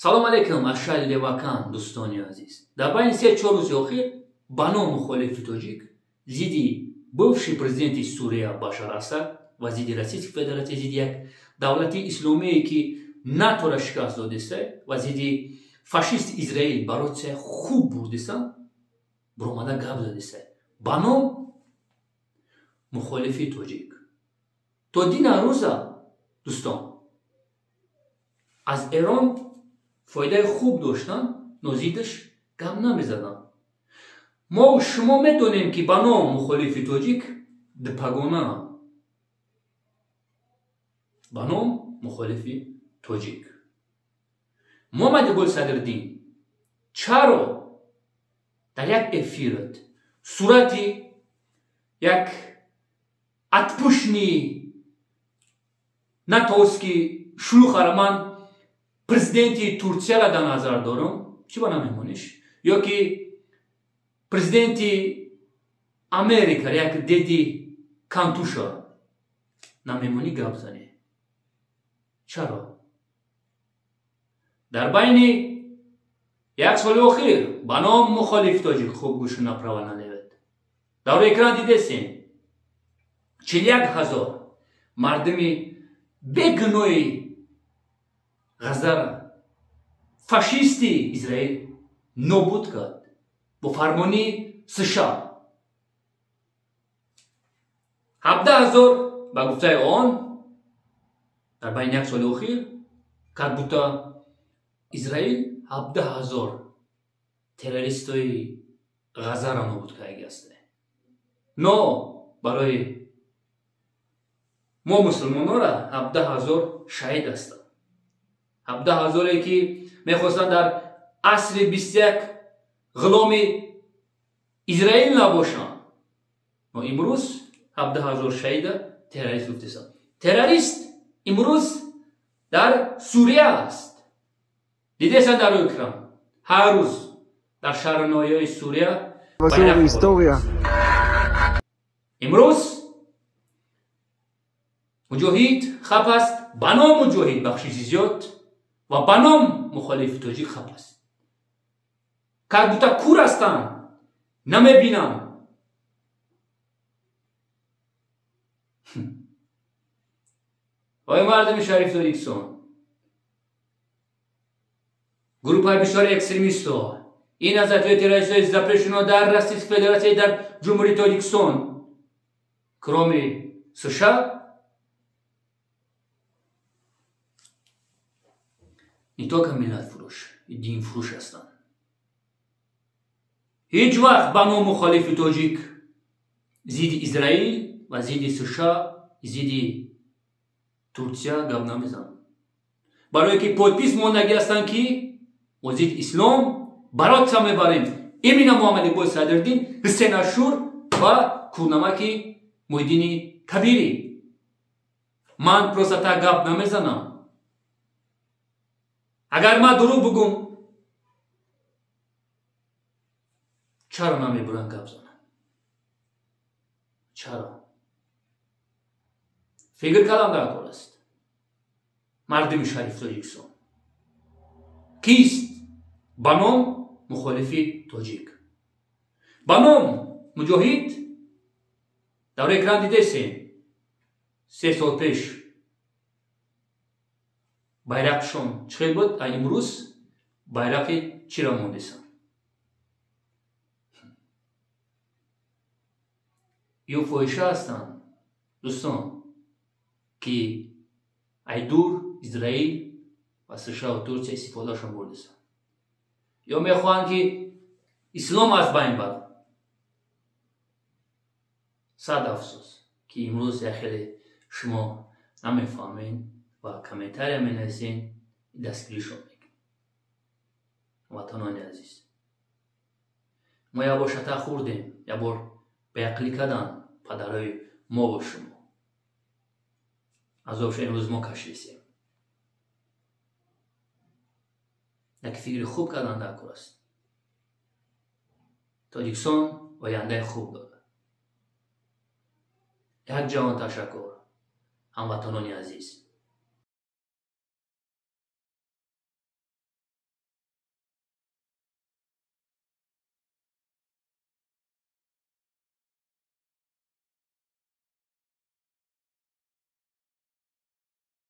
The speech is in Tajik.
Салом алейкум, ашали левакан, дӯстони азиз. Дар байни 3-4 рӯзи охир ба ном мухолифи тоҷик зидди бывший президенти Сурия Башар Асад ва зидди Российской Федерация, зидди як давлати исломие, ки НАТО-ра шикаст додиста, ва зидди фашисти Израил барои хуб бурдисан, буромада гап задиста. Ба ном мухолифи тоҷик. То дина рӯза, дӯстон, аз Эрон фоидаи хуб доштан, но зиддаш гап намезаданд. Мо шумо медонем, ки ба ном мухолифи тоҷик дипагона, ба ном мухолифи тоҷик. Муҳаммад Иқболи Садриддин, чаро дар як эфират сурати як отпущенный натовский шлюха ра, ман президенти Турсияра дар назар дорам, чӣ ба намемониш, ё ки президенти Америка, як деди кантуша намемонӣ гап занӣ? Чаро дар байни як соли охир ба ном мухолиф тоҷик, хуб гӯшу направо налево дар экран дидесем, 41 000 мардуми бегуноҳи Ғаззара фашисти Израил нобуд кард бо фармони США? 17 000 ба гуфтаи он дар байни як соли охир, как будто Израил 17 000 террористои Ғаззаро нобуд кардаги аст. Но барои мо мусулмонора 17 000 шаҳид ҳастанд, 17 000-е ки мехостанд дар асри 21 ғуломи Израил набошанд. Но имрӯз 17 000 шаҳида террорист гуфтесанд. Террорист имрӯз дар Сурия аст, дидесан дар экран, ҳар рӯз дар шаҳру ноҳияҳои Сурия. Имрӯз муҷоҳид хап аст, ба ном муҷоҳид, бахшиши зиёд, ва ба ном мухолифи тоҷик хап аст, как будто кур ҳастанд, намебинам. Ой мардуми шариф Тоҷикистон, группаи бисёри экстремистҳо, ин азатҳои террористҳои запрещено дар Российской Федерация, дар Ҷумҳурии Тоҷикистон, кроме США, не только миллатфурӯш, динфурӯш ҳастанд. Ҳеҷ вақт ба ном мухолифи тоҷик зидди Израил ва зидди США, зидди Турсия гап намезананд, барое ки подпись мондагӣ ҳастанд, ки мо зидди ислом бороться мебарем. Именно Муҳаммад Иқболи Садриддин, Ҳусен Ашур ва курнамаки Муҳиддини Кабирӣ. Ман просто так гап намезанам. Агар ман дурӯғ бугум, чаро намебуранд гап занам? Чаро? Фикр кардам дар кор аст. Мардуми шариф Тоҷикистон, кист ба ном мухолифи тоҷик, ба ном муҷоҳид? Дар экран дидесем, 3 сол пеш байрақшон чӣ хел буд, а имрӯз байрақи чиро мондесанд? Ё фоҳиша ҳастанд, дӯстон, ки айдур Израил ва США, Турсия истифодаашон бурдесанд, ё мехоҳанд, ки ислом аз байн барад. Сад афсӯс, ки имрӯз як хеле шумо намефаҳмед ва комментария менависен, дастгиришон мекунед. Ватанони азиз, мо як бор шата хӯрдем, як бор беақлӣ карданд падарои мо ва шумо, азобша имрӯз мо кашидесем. Як фикри хуб кардан дар кор аст. Тоҷикистон ояндаи хуб дорад. Як ҷаҳон ташаккур, ҳамватанони азиз.